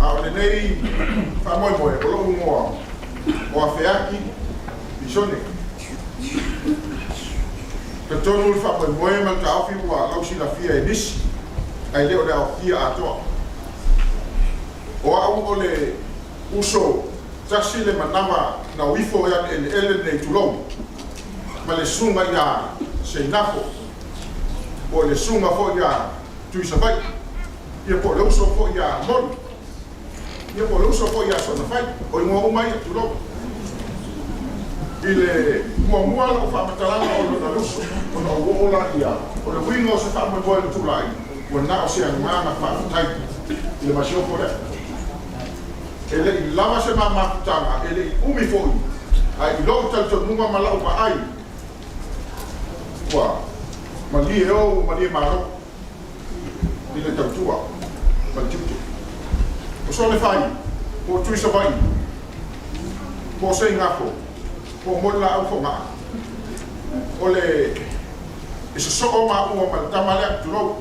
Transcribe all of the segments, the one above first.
A o lenei faamoemoe, o lou igoa o Afeaki Pisone. Talitonu le faamoemoe ma le taofi ua lausilafia e nisi, ae le o le aofia atoa. O au o le uso tasi le manava na o ifo i ale eleele lenei, tulou, ma le susuga ia Seinafo, po o le susuga foi ia Tuisavaii, ia po o le uso foi ia Moli, ia po o le uso foi ia Soonafai, o igoa uma ia, tulou. I le muamua lau faamatalaga o lona uso, ona ou oo laia, o le uiga o se faamoemoe o le tulai, ua na o se agaga faafetai i le masiofo lea. E lei lava se mamafutaga, e lei umi foi, ae i lou talitonuga ma lau vaai, ua malie o ua malie malo i le tautua ma le tiute. O Solefai, po o Tuisavaii, po o Seigafo, po o Molilaau Fogaa, o le e sosoo maua ma le tama lea, tulou.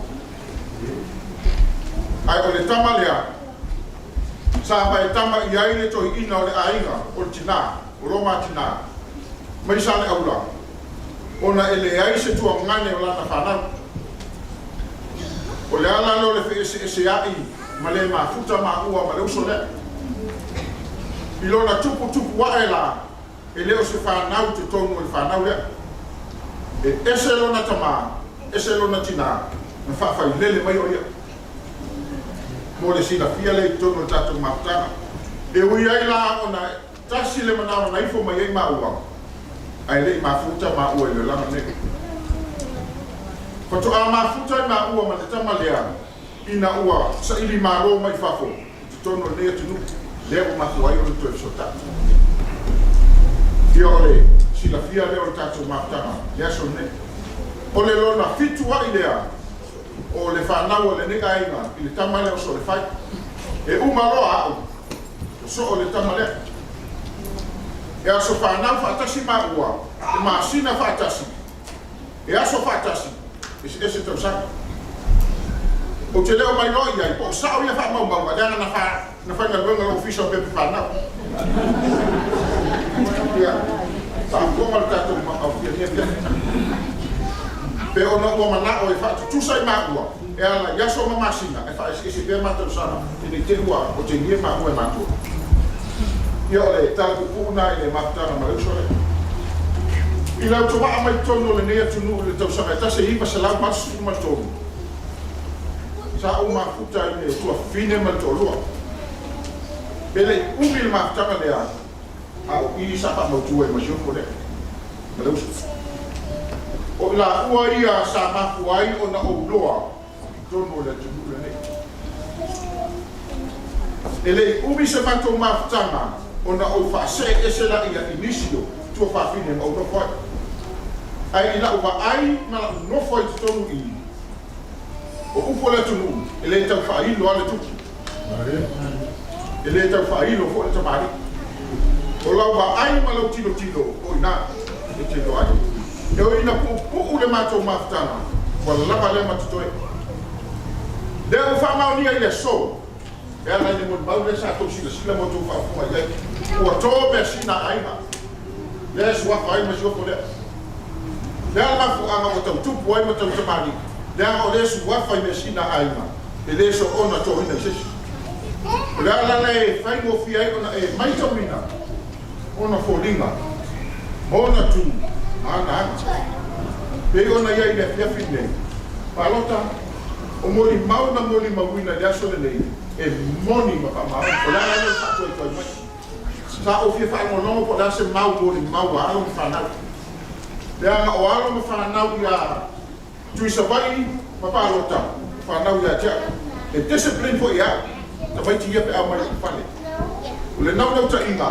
Ae o le tama lea, sa vaetama i ai le toeaina o le aiga o le tinā, o lo ma tinā, mai Saleaula, ona e leai se tuagane o lana fanau. O le ala lea o le feeseeseai ma le mafuta maua ma le uso lea. I lona tuputupu ae la, e le o se fanau i totonu o le fanau lea. E ese lona tamā, ese lona tinā, na faafailele mai o ia. Mo le silafia lea i totonu o le tatou mafutaga. E ui ai la ona tasi le manawa na ifo mai ai maua, ae le i mafuta maua i le olaga nei. Faatoa mafuta ai maua ma le tama lea ina ua saili malo mai fafo i totonu o lenei atunuu, lea ua mafua ai ona toe fesootai. Ia o le silafia lea o le tatou mafutaga i le aso lenei. O le lona 7 ai lea o le fanau a lenei aiga i le tama lea o Solefai. E uma loa au, o soo le tama lea. E aso fanau faatasi maua, e masina faatasi, e aso faatasi, eseese tausaga. Ou te le o mailoa i ai, po o sao ia faamaumauga, leaga na na faigaluega le ofisa o pepa fanau. Ia, faafofoga le tatou aofia nei afiafi. Pe ona ua manao e faatutusa i maua, e ala i aso ma masina, e faaeseese pea ma tausaga, ina i te i ua otegia maua e matou. Ia o le tala puupuu lena i le mafutaga ma le uso lea. I le autovaa mai totonu o lenei atunuu i le tausaga e 1983, sa ou mafuta i le tuafafine ma le toalua. Pe le i umi le mafutaga lea, a o i sa faamautu ai le masiofo lea ma le uso. O i laua ia sa mafua ai ona ou iloa i totonu o le atunuu lenei. E le i umi se matou mafutaga ona ou faase'e ese laia i nisi o tuafafine ma ou nofo ai. Ae i lau vaai ma lau nofo ai totonu i i, o upu o le atunuu, e le tau faailo lava le tupu. E le tau faailo foi le tamalii. O lau vaai ma lau tilotilo o i ina e te iloa ai. E ui ina puupuu le matou mafutaga, ua lava lea ma totoe. Lea ua faamaonia i le aso, e ala i le molimau lea sa tou silasila ma outou faafofoga i ai, ua to measina a aiga, lea e suafa ai le masiofo lea. Le a le mafuaaga ua tau tupu ai ma tau tamalii, leaga o lea e suafa i measina a aiga, e le soona toina i se isi. O le ala lea e faigofie ai ona e matauina ona foliga ma ona tu ma ana aga. Pei ona i ai i le afiafi lenei, palota, o molimau na molimauina i le aso lenei, e moni ma faamaoni. O le ala lea o le faatuaituai mai. Sa ou fia faalogologo po o le a se mau molimau a alo ma fanau. Leaga o alo ma fanau ia Tuisavaii ma Palota, o fanau ia te au. E discipline foi ia au, tamaiti ia pe a omai i lou fale. O le naunautaiga,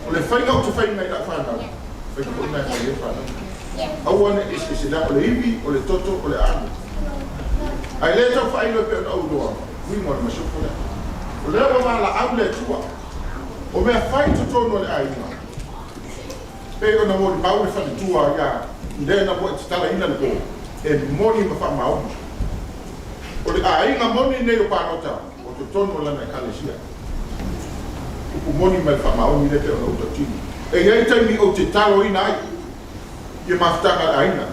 o le faiga ou te faiga i lau fanau, o faiga foi na e fai ai fanau. Aua ne i eseese, leaga o le ivi, o le toto, o le aano. Ae le tau faailo e pei ona ou iloa, uiga o le masiofo lea. O lea ua valaau le Atua, o mea fai i totonu o le aiga, pei ona molimau le faletua ia lea na muai tatalaina le po, e moni ma faamaoni. O le aiga moni lenei o Palota. totonu o lana Ekalesia. Upu moni ma le faamaoni lea e pei ona ou tautino. E i ai taimi ou te taloina ai ia mafutaga a le aiga.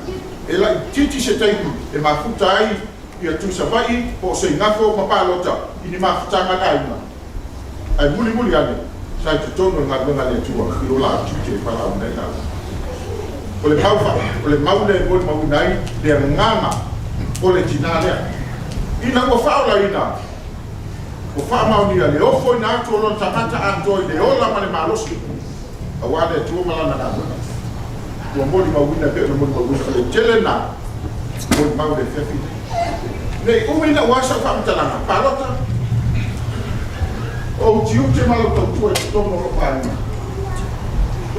E laitiiti se taimi e mafuta ai ia Tuisavaii po o Seigafo ma Palota i ni mafutaga a le aiga. Ae mulimuli ane, sa i totonu o le galuega a le Atua i lo la tiute e valaauina ai laua. O le mau fa, o le mau lea e molimauina ai le agaga o le tina lea. Ina ua faaolaina, ua faamaonia le ofoina atu o lona tagata atoa i le ola ma le malosi aua le Atua ma Lana galuega. Ua molimauina e pei ona molimauina, o le tele lena o molimau i le afiafi lenei. Ne i umi lou asa o faamatalaga, palota, o ou tiute ma lau tautua i totonu o lou aiga.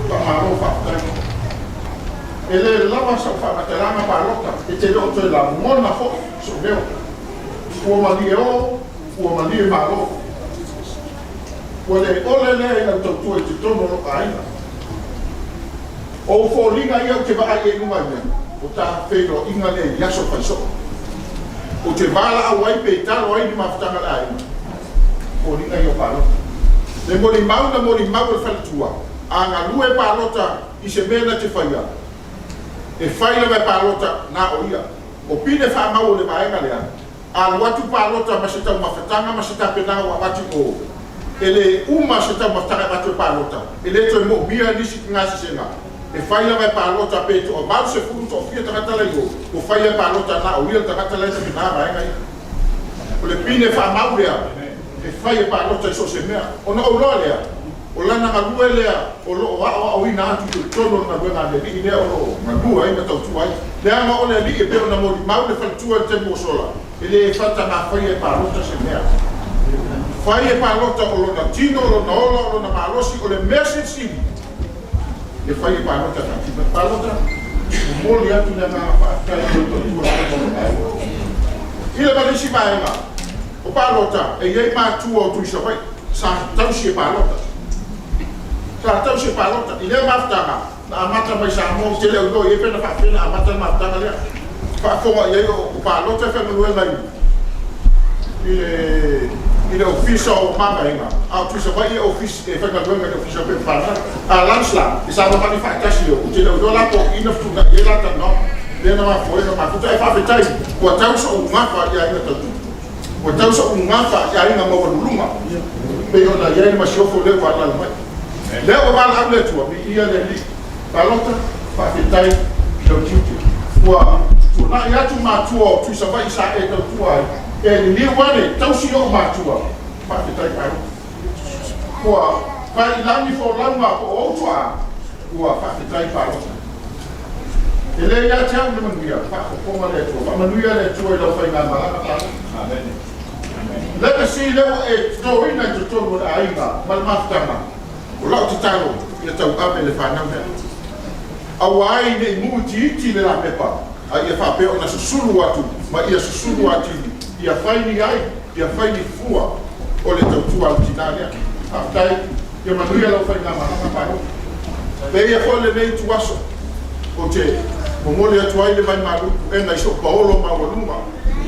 Faamalo faafetai. E le lava sau faamatalaga palota, e te le o toe lagona foi sou leo. Ua malie oo, ua malie malo. Ua le ole lea i lau tautua i totonu o lou aiga. O ou foliga ia ou te vaai ai i luga i mea, o ta feiloaiga lea i aso faisoo. Ou te valaau ai pe talo ai ni mafutaga a le aiga, foliga ia o palota. Le molimau na molimau e le faletua, a galue palota i se mea na te faia, e fai lava e palota na o ia. O pine faamau o le vaega lea, Alu atu palota ma se taumafataga ma se tapenaga ua avatu i o. E le uma se taumafataga e avatu e palota, e le toe moomia nisi gasesega. E fai lava e palota pe toa 80 toafia tagata la i o, ua fai e palota na o ia le tagata la e tapena vaega ia. O le pine faamau lea e fai e palota i so o se mea. Ona ou iloa lea, O lana galue lea o lo o aoaoina atu i totonu o le galuega a le Alii lea o lo o galue ai ma tautua ai. Leaga o le Alii e pei ona molimau le faletua i le taimi ua sola, e le fatagafaia e palota se mea. Fai e palota o lona tino, o lona ola, o lona malosi, o le mea silisili e fai e palota e faatino ai. Palota, momoli atu le agaga faafetai i lau tautua i totonu o lou aiga. I le ma le isi vaega o palota, e i ai matua o Tuisavaii. Sa tausi e palota. Sa tausi e palota. I lea mafutaga, na amata mai Samoa, ou te le o iloa i ai pe na faapefea ona amata le mafutaga lea. Faafofoga i ai o palota e faigaluega i le i le Ofisa o Mavaega, a o Tuisavaii e ofisa e faigaluega i le Ofisa o Pepa Fanau. A Lancelot, e savavali faatasi ou te le o iloa la po o i na fetuunai ai la talanoaga lea na mafua ai ona mafuta. Ae faafetai, ua tau so'u gafa i aiga tautua. Ua tau so'u gafa i aiga maualuluga, pei ona i ai le masiofo lea ua alaala mai. Lea ua valaau le Atua, viia le Alii. Palota, faafetai i lou tiute. Ua tuanai atu matua o Tuisavaii sa e tautua ai, e liliu ane, tausi o'u matua. Faafetai Palota. Ua fai i lagi folauga po o ou tuaa, ua faafetai Palota. E le ia te au le manuia, faafofoga le Atua. Faamanuia le Atua i lau faigamalaga Palota. Legacy lea ua e totoina i totonu o le aiga ma le mafutaga, o lau tatalo ia tauave le fanau lea. Aua ai ne i mu itiiti le lapepa, a ia faapea ona susulu atu ma ia susulu atili, ia fai ni ai, ia fai ni fua o le tautua a le tina lea. Faafetai, ia manuia lau faigamalaga Palota. Pei foi lenei ituaso ou te momoli atu ai le vaimalu puega i so'u paolo maualuga,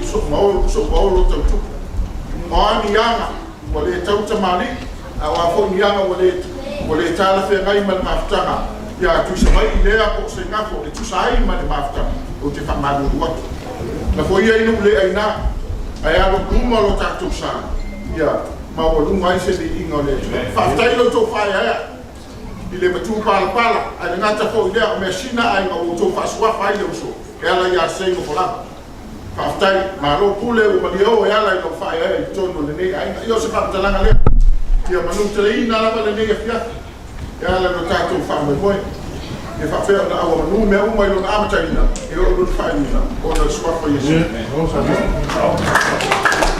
so'u paolo tautupu. O a ni aga ua le tau tamalii, a o a foi ni aga ua le ua le talafeagai ma le mafutaga ia Tuisavaii lea po o Seigafo e tusa ai ma le mafutaga, ou te faamalulu atu. Lafo ia i nuu le aina, ae alo i luma lo tatou sa, ia maualuga ai se viiga o le Atua. Faafetai i lo outou faaeaea i le matupalapala, ae le gata foi i lea, o measina aiga ua outou faasuafa ai le uso e ala ia Seigofolava. Faafetai, malo pule ua malie o e ala i lou faaeaea i totonu o lenei aiga. Ia o se faamatalaga lea, ia manuteleina lava lenei afiafi e ala i lo tatou faamoemoe, ia faapea ona auamanu mea uma i lona amataina e oo i lona faaiuina, ona o le suafa o Iesu. Amene.